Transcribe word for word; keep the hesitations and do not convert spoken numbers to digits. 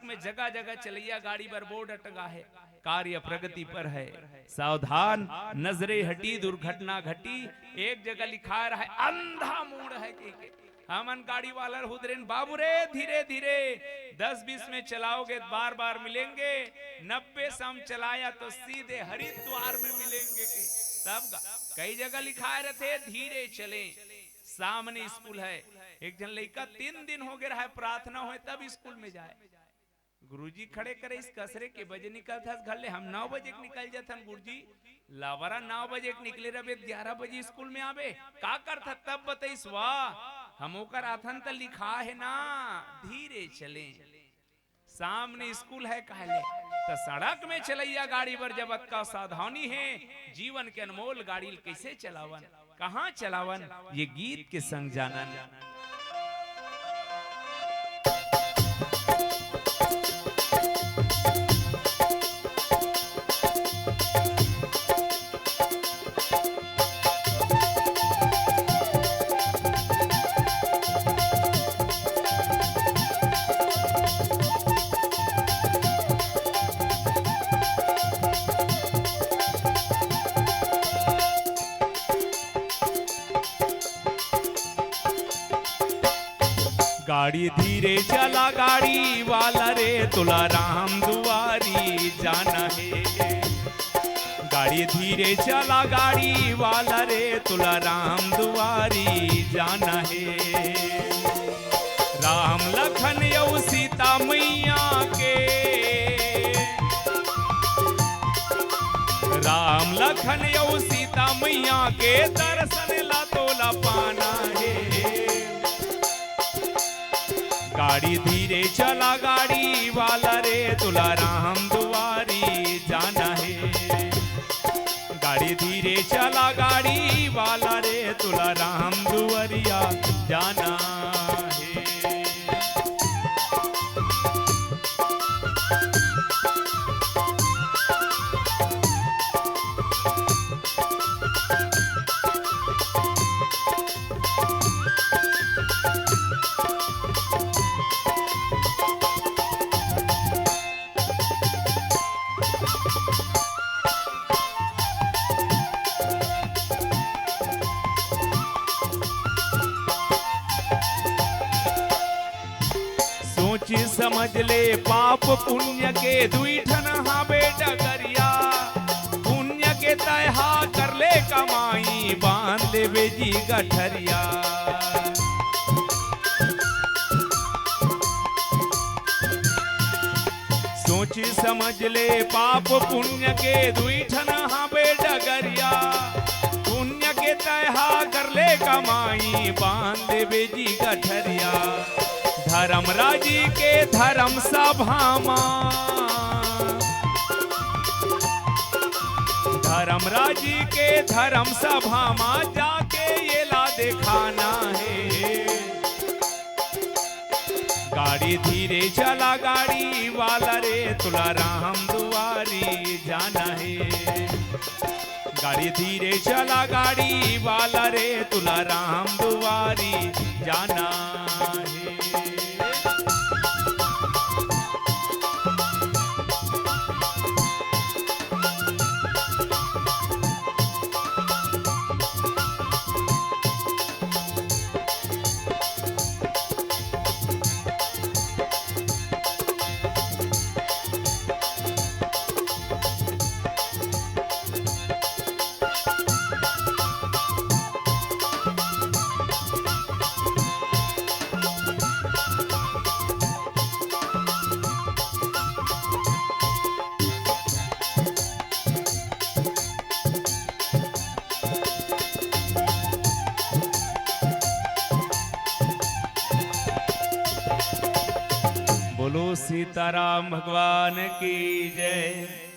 में जगह जगह चलैया गाड़ी बर बोर्ड टंगा हे, कार्य प्रगति पर है, सावधान, नजरे हटी, दुर्घटना घटी। एक जगह लिखाय रहय, अंधा मोड़ है कहिके। हमन गाड़ी वाला ल हुदरेन, "बाबू रे, धीरे धीरे, दस बीस में चलाओगे तो बार बार मिलेंगे, नब्बे से हम चलाया तो सीधे हरिद्वार में मिलेंगे" के। तब गा-, कई जगह लिखाय रहथे, "धीरे चलें।" सामने स्कूल है, एक झन लइका तीन दिन हो गए रहय, प्रार्थना होय तब स्कूल में जाय। गुरुजी खड़े करे, "इस कसरे के बजे निकलथस घर ले?" "हम नौ बजे के निकल जाथन गुरुजी।" "लावरा, नौ बजे के निकले रहबे, ग्यारह बजे स्कूल में आबे, का करथा?" तब बतइस, "वाह, हम ओकर आथन त लिखा हे ना, धीरे चलें।" सामने स्कूल है कहले, त सड़क में चलैया गाड़ी बर जब अतका सावधानी हे, जीवन के अनमोल गाड़ी ल कइसे चलावन, कहाँ चलावन, ये गीत के संग जानन। गाड़ी धीरे चला गाड़ी वाला रे, तोला राम दुआरी जाना हे। गाड़ी धीरे चला गाड़ी वाला रे, तोला राम दुआरी जाना हे। राम लखन अउ सीता मैया के, राम लखन अउ सीता मैया के दर्शन ला तोला पाना हे। गाड़ी धीरे चला गाड़ी वाला रे, तोला राम दुआरी जाना हे। गाड़ी धीरे चला गाड़ी वाला रे, तोला राम दुआरिया जाना हे। सोच समझ ले पाप पुण्य के दुई ठन हावे डगरिया। पुण्य के तय हा कर ले कमाई, बांध लेबे जी गठरिया। सोच समझ ले पाप पुण्य के दुई ठन हावे डगरिया। पुण्य के तय हा कर ले कमाई, बांध लेबे जी गठरिया। धर्मराजी के धर्म सभा मा, धर्मराजी के धर्म सभा मा जाके एला देखाना हे। गाड़ी धीरे चला गाड़ी वाला रे, तोला राम दुआरी जाना हे। गाड़ी धीरे चला गाड़ी वाला रे, तोला राम दुआरी जाना हे। बोलो सीताराम भगवान की जय।